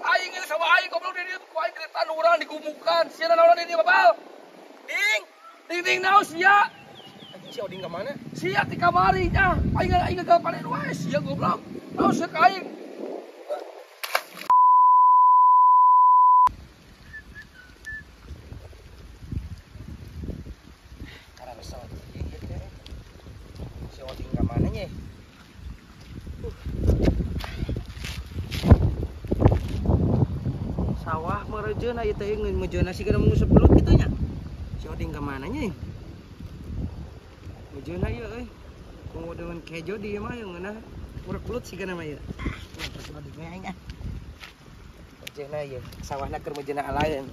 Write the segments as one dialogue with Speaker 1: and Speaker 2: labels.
Speaker 1: Aing geus sama aing goblok di dieu ku aing diritan urang digumukan. Sia naon di dieu babal? Ding, ding ding naon sia?
Speaker 2: Anjing si Oding ka mana?
Speaker 1: Sia ti kamari nya. Aing aing gagal panen wae sia goblok. Naon sia ka aing?
Speaker 2: Karena ieu teh. Si Oding ka mana nya? Sawah merejeuna ieu teh mejeuna siga nguseup belut kitu nya. Si Oding ka mana nya? Mejeuna ieu euy. Komo dengan kejo di mah yang ngeunah ngurek belut siga mah ieu. Nah, si Oding mah aing ah. Mejeuna ieu, sawahna keur mejeuna alaeun.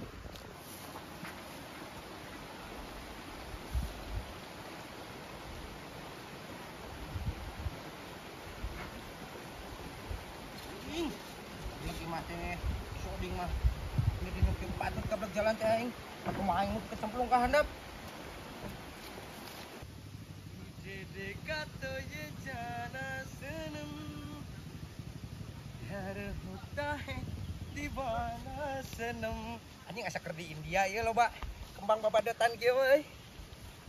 Speaker 2: Ding. Lagi mah teh si Oding mah ini patut kablek jalan teh aing. Aku mah aing kecemplung ka handap. Mujhe dekha to ye jana sanam pyar hota hai diwana sanam. Anjing asa keur di India ieu loba kembang babadotan kieu euy.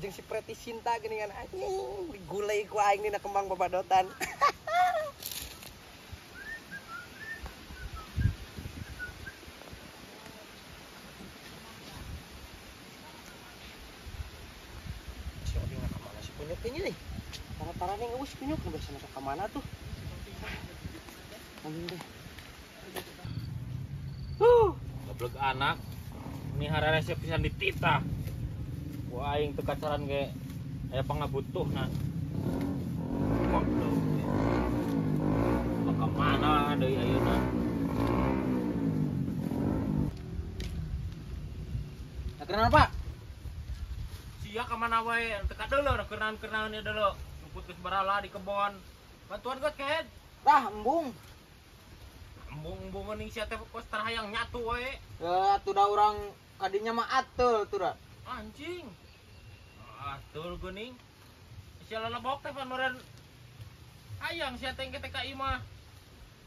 Speaker 2: Jeung si Preti Sinta geuningan anjing digulai ku aing dina kembang babadotan. Kunyuknya nih, tara-taranya nggak usah kunyuk, nggak bisa masuk ke mana tuh? Anjing deh.
Speaker 3: Goblok anak, ini hari resep pisan dititah. Wah, aing teu kacaran ge aya pangabutuhna. Goblok. Ka mana deui ayeuna?
Speaker 2: Nah, kenapa?
Speaker 3: Sia ka mana wae teu kadeuleu keurnaon-keurnaon ieu deuleu. Rumput geus barala di kebon. Bantuan geus kehed.
Speaker 2: Tah embung.
Speaker 3: Embung-embung geuning sia teh kos tarahayang nyatu wae.
Speaker 2: Ya atuh da urang kadinya mah ateul tuh da.
Speaker 3: Anjing. Ateul geuning. Sia lelebok teh pan meureun hayang sia teh engke teh ka imah.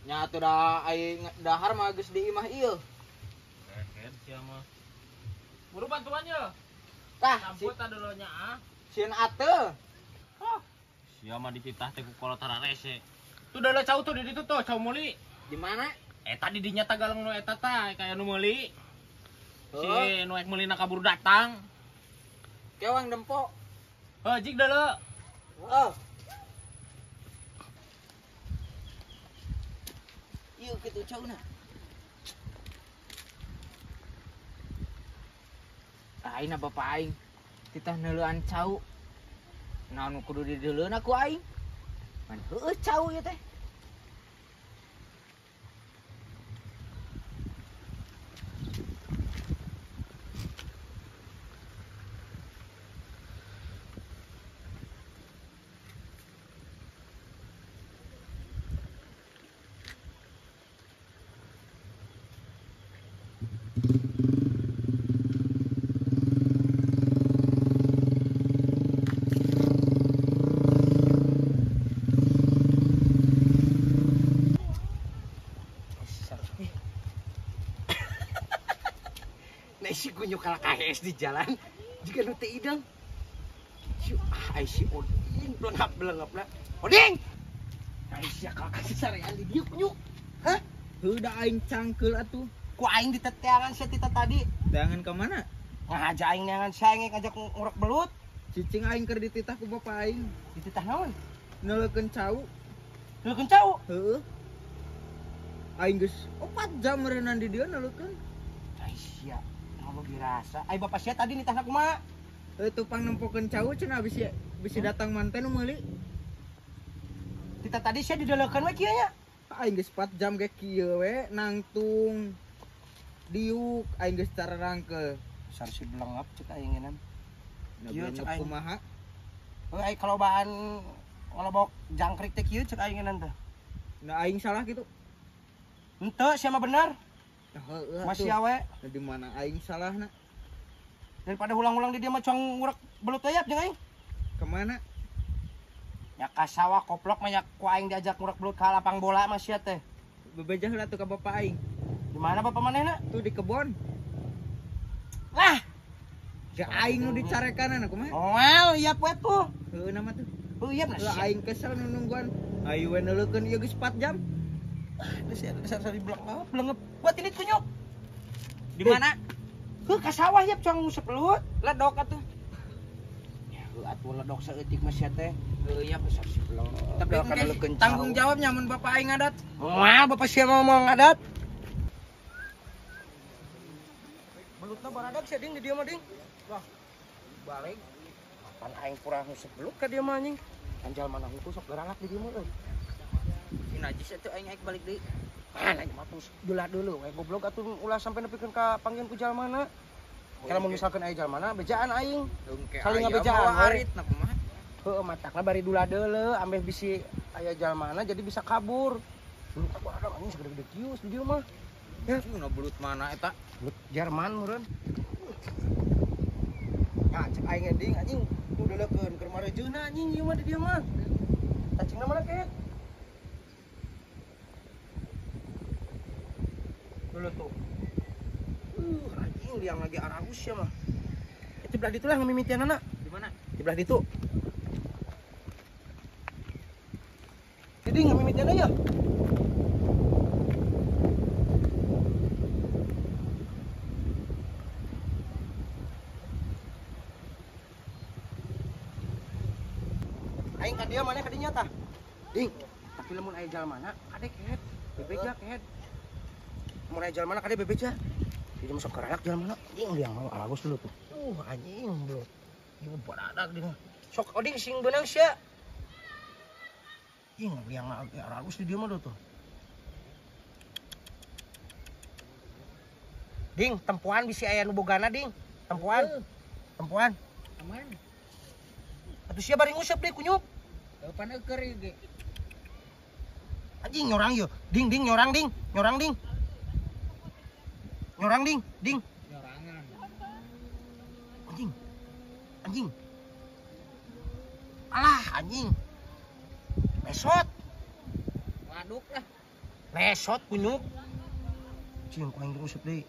Speaker 2: Nya atuh da aing dahar mah geus di imah ieu.
Speaker 3: Kehed sia mah. Buru bantuan ye.
Speaker 2: Tah,
Speaker 3: sambut dulu nya ah.
Speaker 2: Sieun ateul.
Speaker 3: Huh. Sia mah dititah teh ku kolot rese. Tuh deuleu cau tuh di ditu tuh, cau meuli.
Speaker 2: Di mana?
Speaker 3: Eta di dinya tagaleng nu eta tah, kaya nu meuli. Si nu ek meulina kabur datang.
Speaker 2: Kewang dempo.
Speaker 3: Heuh, jig deuleu.
Speaker 2: Heeh. Ieu kitu cauna. Aing na bapak aing titah neuleuan cau. Naon kudu dideuleuna ku aing? Man heueuh cau ieu teh. Nah, si kunyuk kalah KS di jalan jika nu teu ideng. Si ah si Oding belengap-belengap na. Oding. Ai sia kalah kasih sarean di dieu kunyuk. Hah?
Speaker 4: Heuh da aing cangkeul atuh.
Speaker 2: Ku aing diteteangan sia tita tadi.
Speaker 4: Teangan ka mana?
Speaker 2: Ngahaja aing neangan sia aing ngajak ngurek belut.
Speaker 4: Cicing aing keur dititah ku bapak aing.
Speaker 2: Dititah naon?
Speaker 4: Neuleukeun cau.
Speaker 2: Neuleukeun cau?
Speaker 4: Heueuh. Aing geus 4 jam meureunnan di dieu neuleukeun.
Speaker 2: Ai sia. Kalau dirasa, ai bapak sia tadi nitahna kumaha?
Speaker 4: Heuh tupang nempokeun cau cenah bisi bisi datang manten nu meuli.
Speaker 2: Tita tadi sia dideulekeun we kieu nya.
Speaker 4: Aing geus 4 jam ge kieu we nangtung. Diuk aing geus cararangkeul.
Speaker 2: Sar si belengap cek aing ngeunaan.
Speaker 4: Kieu cek aing kumaha?
Speaker 2: Heuh ai kalobaan ngalobok jangkrik teh kieu cek aing ngeunaan teh.
Speaker 4: Nah aing salah kitu.
Speaker 2: Henteu sia mah bener.
Speaker 4: Heeh.
Speaker 2: Masih awe.
Speaker 4: Nah, di mana aing salahna?
Speaker 2: Daripada ulang-ulang di dia mah cuang ngurek belut aya jeung aing.
Speaker 4: Kemana?
Speaker 2: Ya ka sawah koplok mah ya ku aing diajak ngurek belut ka lapang bola mah sia teh.
Speaker 4: Bebejah lah tuh ka bapak aing.
Speaker 2: Di mana bapak manehna?
Speaker 4: Tuh di kebon.
Speaker 2: Lah.
Speaker 4: Ja aing nu dicarekanan kumaha?
Speaker 2: Moal ieu poe tuh.
Speaker 4: Heueuh nama tuh.
Speaker 2: Heueuh ieu
Speaker 4: mah. Aing kesel nu nungguan. Ayo we neuleukeun ieu geus 4 jam.
Speaker 2: Geus sari blengep blengep. Buat ini kunyuk.
Speaker 4: Di mana?
Speaker 2: Heuh ka sawah ieu cong ngusep belut.
Speaker 4: Ledok atuh.
Speaker 2: Ya heuh atuh ledok saeutik mah sia teh.
Speaker 4: Heueuh ieu
Speaker 2: geus sari blengep.
Speaker 4: Tapi tanggung jawabnya mun bapak aing ngadat.
Speaker 2: Moal bapak sia mau ngadat. Belutna baradag sia ding di dieu mah ding. Wah. Balik. Pan aing kurang ngusep belut ka dieu mah anjing. Anjal mana hukum sok geralak di dieu mah euy.
Speaker 4: Si najis atuh aing aik balik deui.
Speaker 2: Mana mah terus deulah deuleu we goblok atuh ulah sampai nepikeun ka panggihan ku jalmana. Kalau mun misalkeun aya jalmana bejaan aing. Saling ngabejaan
Speaker 4: arit na kumaha.
Speaker 2: Heueuh matakna bari dulah deuleu ambeh bisi aya jalmana jadi bisa kabur. Belut aku ada anjing sagede-gede kieu di dieu mah.
Speaker 4: Ya, nu belut mana eta?
Speaker 2: Belut Jerman meureun. Ya cek aing ding anjing nu deuleukeun keur marejeuna anjing ieu mah di dieu mah. Cacingna mana keet? Dulu tuh. Anjing liang lagi aragus ya mah. Itu belah ditu lah ngamimitianana.
Speaker 4: Di mana?
Speaker 2: Di belah ditu. Jadi ngamimitianna ya. Aing ka dieu maneh ka dinya tah. Ding, tapi lamun aya jalmana kade kehet, bebeja kehet. Mun aya jalmana kade bebeja. Jadi masuk ke ralak jalmana, anjing liang mau alagus dulu tuh. Anjing belut. Ieu baradak ding. Sok oding sing beunang sia. Anjing liang alagus di dieu mah tuh. Ding, tempuan bisi aya nu bogana ding. Tempuan. Tempuan.
Speaker 4: Aman.
Speaker 2: Atuh sia bari nguseup deui kunyuk.
Speaker 4: Kapan eueur ieu ge?
Speaker 2: Anjing nyorang yeuh. Ding ding nyorang ding, nyorang ding. Nyorang ding, ding.
Speaker 4: Nyorangan.
Speaker 2: Anjing. Anjing. Alah anjing. Lesot.
Speaker 4: Waduk lah.
Speaker 2: Lesot kunyuk. Cing ku aing nguseup deui.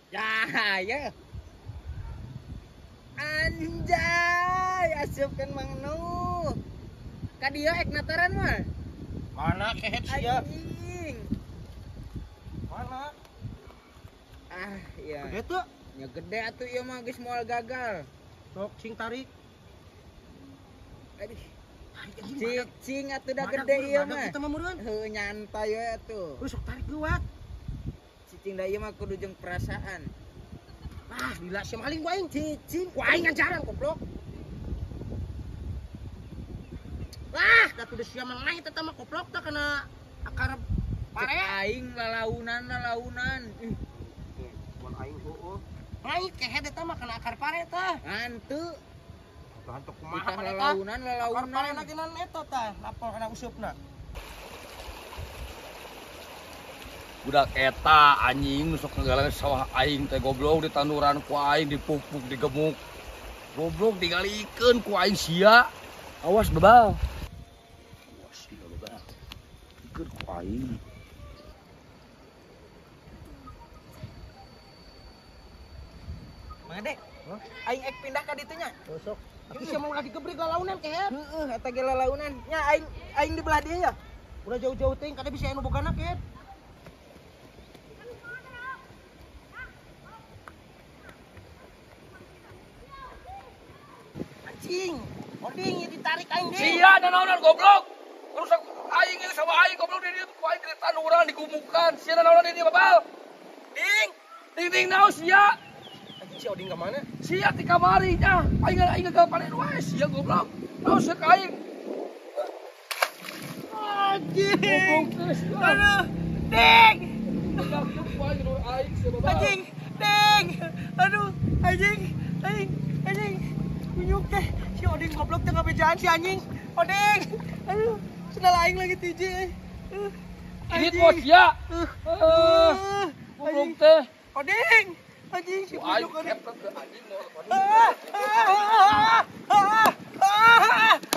Speaker 4: Ya, ya. Anjay, asupkeun Mang Nuh. Ka dieu ek nataran mah.
Speaker 2: Mana kehet sia?
Speaker 4: Anjing.
Speaker 2: Mana?
Speaker 4: Ah, iya.
Speaker 2: Gede tuh.
Speaker 4: Ya gede atuh ieu mah geus moal gagal.
Speaker 2: Sok cing tarik.
Speaker 4: Aduh. Cing atuh da gede ieu mah.
Speaker 2: Kita mah meureun.
Speaker 4: Heuh nyantai we atuh.
Speaker 2: Heuh sok tarik leuwat.
Speaker 4: Cicing da ieu mah kudu jeung perasaan.
Speaker 2: Ah, gila sia maling ku aing.
Speaker 4: Cicing
Speaker 2: ku aing ngajaran goblok. Wah, da tuh sia mah eta mah goblok tah kana akar pare.
Speaker 4: Aing lalaunan lalaunan. Ih.
Speaker 2: Mun aing heueuh. Aing kehed eta mah kana akar pare tah.
Speaker 4: Hantu.
Speaker 2: Hantu kumaha eta?
Speaker 4: Lalaunan lalaunan.
Speaker 2: Akar pare lagi nan eta tah, lapor kana usupna.
Speaker 1: Budak eta anjing sok ngagalang sawah aing teh goblok ditanduran ku aing dipupuk digemuk. Goblok digalikeun ku aing sia. Awas bebal. Awas sia bebal. Dikeun ku aing.
Speaker 4: Mang Ade, aing ek pindah ka ditu nya.
Speaker 2: Sok. Tapi sia mau ulah digebrik lalaunan kehet.
Speaker 4: Heeh, eta ge lalaunan. Nya aing aing di belah dieu ya.
Speaker 2: Udah jauh-jauh teuing kade bisa anu bogana kehet. Anjing, oding ieu ditarik aing deui.
Speaker 1: Sia nanaonan goblok. Rusak aing ieu sama aing goblok di dieu ku aing ditanduran digumukan. Sia nanaonan di dieu babal. Ding, ding ding naon sia?
Speaker 2: Anjing si oding ka mana?
Speaker 1: Sia ti kamari nya. Aing aing gagal panen wae sia goblok. Naon sia ka aing?
Speaker 2: Anjing.
Speaker 1: Aduh,
Speaker 2: ding.
Speaker 1: Aing sia babal.
Speaker 2: Anjing, ding. Aduh, anjing, anjing, anjing. Kunyuk teh, si Oding goblok teh ngabejaan si anjing. Oding. Aduh, sendal aing lagi tiji.
Speaker 1: Ini bos ya. Goblok teh.
Speaker 2: Oding. Anjing si kunyuk Oding.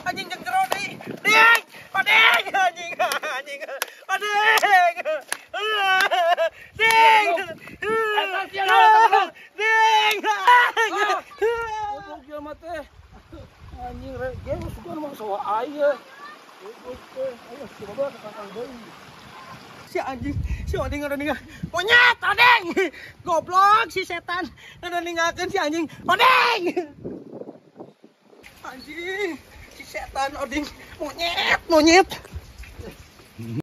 Speaker 2: Anjing jeung jero deui. Ding. Oding anjing anjing. Oding.
Speaker 1: mah teh. Anjing rek ge sugan mah sawah aing ye. Goblok teh. Ayo si babal ka kakang deui.
Speaker 2: Si anjing, si Oding udah ninggal. Monyet, Oding! Goblok si setan. Udah ninggalkan si anjing. Oding! Anjing, si setan Oding. Monyet, monyet.